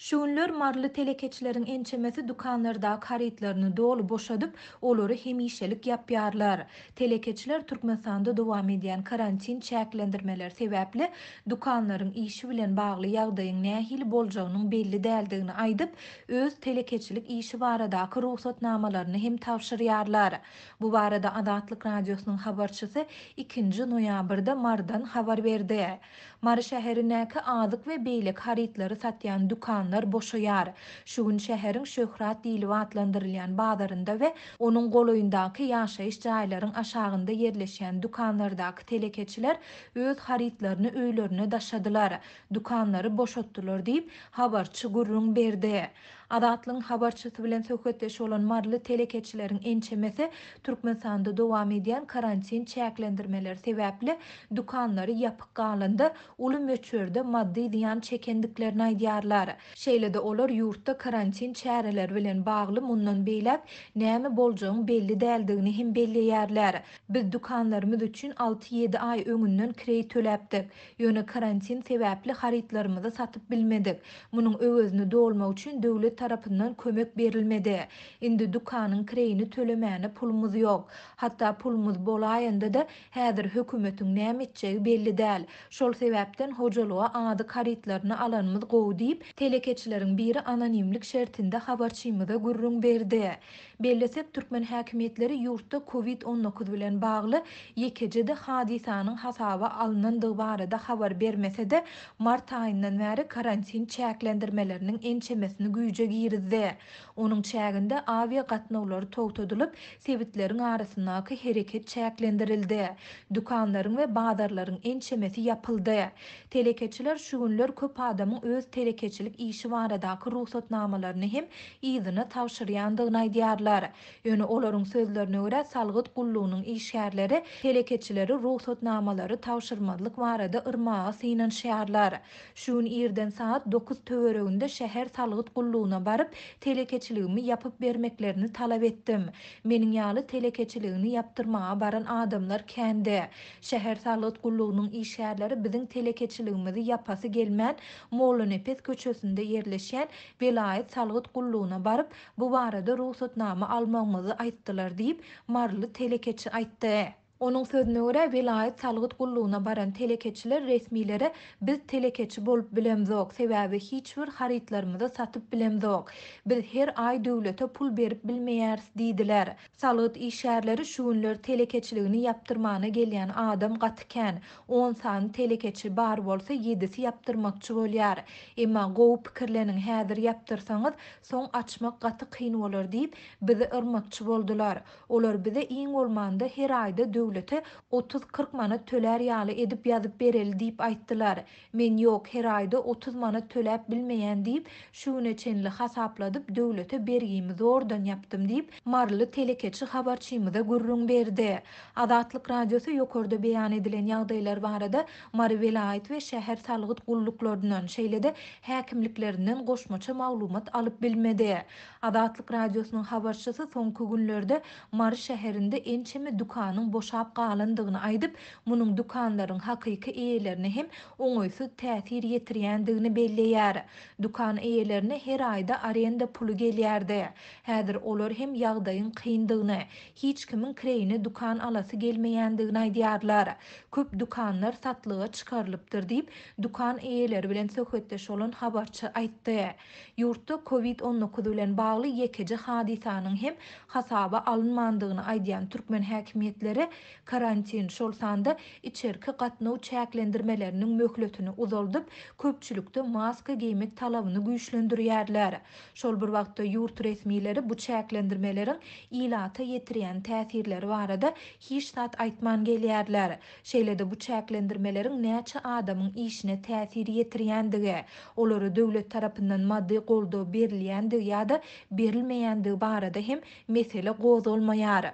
Şu günler maryly telekeçileriň ençemesi dükanlardaky harytlaryny doly boşadyp, olary hemişelik ýapýarlar. Telekeçiler Türkmenistanda dowam edýän karantin çäklendirmeleri sebäpli dükanlaryň işi bilen bagly ýagdaýyň nähili boljagynyň belli däldigini aýdyp, öz telekeçilik işi baradaky rugsatnamalaryny hem tabşyrýarlar. Bu barada Azatlyk Radiosynyň habarçysy ikinji noýabrda Marydan habar berdi. Mary şäherindäki azyk we beýleki harytlary satýan dükanlar boşaýar. Şu gün şäheriň Şöhrat diýlip atlandyrylýan bazarynda we onuň golaýyndaky ýaşaýyş jaýlaryň aşagynda ýerleşýän dükanlardaky telekeçiler öz harytlaryny öýlerine daşadylar, dükanlary boşatdylar diýip, habarçy gürrüň berdi. Azatlygyň habarçysy bilen söhbetdeş bolan maryly telekeçileriň ençemesi Türkmenistanda dowam edýän karantin çäklendirmeleri sebäpli dükanlary ýapyk galanda uly möçberde maddy zyýan çekendiklerini aýdýarlar. Şeýle-de olar ýurtda karantin çäreleri bilen bagly mundan beýläk näme boljagyň belli däldigini hem belleýärler. Biz dükanlarymyz üçin alty-ýedi aý öňünden kireý töläpdik. Ýöne karantin sebäpli harytlarymyzy satyp bilmedik. Munuň öwezini dolmak üçin döwlet tarapyndan kömek berilmedi. Indi dükanyň kireýini tölemäne pulumyz ýok. Hatda pulumyz bolaýanda-da, häzir hökümetiň näme etjegi belli däl. Şol sebäpden hojalyga azyk harytlaryny alanymyz gowy diýip, telekeçileriň biri anonimlik şertinde habarçymyza gürrüň berdi. Bellesek, türkmen häkimiýetleri ýurtda Covid 19 bilen bagly ýekeje-de hadysanyň hasaba alnandygy barada habar bermese-de, mart aýyndan bäri karantin çäklendirmeleriniň ençemesini güýje girizdi. Onuň çäginde awia gatnawlary togtadylyp, sebitleriň arasyndaky hereket çäklendirildi. Dükanlaryň we bazarlaryň ençemesi ýapyldy. Telekeçiler şu günler köp adamyň öz telekeçilik işi baradaky rugsatnamalaryny hem yzyna tabşyrýandygyny aýdýarlar. Ýöne olaryň sözlerine görä, salgyt gullugynyň işgärleri telekeçileri rugsatnamalary tabşyrmazlyk barada yrmaga synanyşýarlar. Şu gün irden sagat dokuz töwereginde şäher salgyt gullugyna baryp, telekeçiligimi ýapyp bermeklerini talap etdim. Meniň ýaly telekeçiligini ýapdyrmaga baran adamlar kändi. Şäher salgyt gullugynyň işgärleri biziň telekeçiligimizi ýapasy gelmän, Mollanepes köçesinde ýerleşýän welaýat salgyt gullugyna baryp, bu barada rugsatnama almagymyzy aýtdylar diýip, maryly telekeçi aýtdy. Onuň sözüne görä, welaýat salgyt gullugyna baran telekeçiler resmilere biz telekeçi bolup bilemzok, sebäbi hiç bir harytlarymyzy satyp bilemzok. Biz her aý döwlete pul berip bilmeýäris diýdiler. Salgyt işgärleri şu günler telekeçiligini ýapdyrmana gelýän adam gaty kän. On sany telekeçi bar bolsa ýedisi ýapdyrmakçy bolýar. Emma gowy pikirleniň häzir ýapdyrsaňyz soň açmak gaty kyn bolar diýip bizi yrmakçy boldular. Olar bize iň bolmanda her aýda döwlete otuz-kyrk manat tölär ýaly edip ýazyp bereli diýip aýtdylar. Men ýok, her aýda 30 manat töläp bilmeýän diýip, şu güne çenli hasapladyp, döwlete bergimi zordan ýapdym diýip, maryly telekeçi habarçymyza gürrüň berdi. Azatlyk Radiosy ýokarda beýan edilen ýagdaýlar barada Mary welaýat we şäher salgyt gulluklaryndan, şeýle-de häkimliklerinden goşmaça maglumat alyp bilmedi. Azatlyk Radiosynyň habarçysy soňky günlerde Mary şäherinde ençeme dükanyň boşap galandygyny aýdyp, munuň dükanlaryň hakyky eýelerine hem oňaýsyz täsir ýetirýändigini belleýär. Dükan eýelerine her aýda arenda puly gelýärdi. Häzir olar hem ýagdaýyň kyndygyny, hiç kimiň kireýine dükan alasy gelmeýändigini aýdýarlar. Köp dükanlar satlyga çykarylypdyr diýip, dükan eýeleri bilen söhbetdeş bolan habarçy aýtdy. Ýurtda Covid 19 bilen bagly ýekeje hadysanyň hem hasaba alynmandygyny aýdýan türkmen häkimiýetleri karantin, şol sanda içerki gatnaw çäklendirmeleriniň möhletini uzaldyp, köpçülikde maska geýmek talabyny güýçlendirýärler. Şol bir wagtda ýurt resmileri bu çäklendirmeleriň ilata ýetirýän täsirleri barada hiç zat aýtman gelýärler. Şeýle-de bu çäklendirmeleriň näçe adamyň işine täsir ýetirýändigi, olara döwlet tarapyndan maddy goldaw berilýändigi ýa-da berilmeýändigi barada hem mesele gozgalmaýar.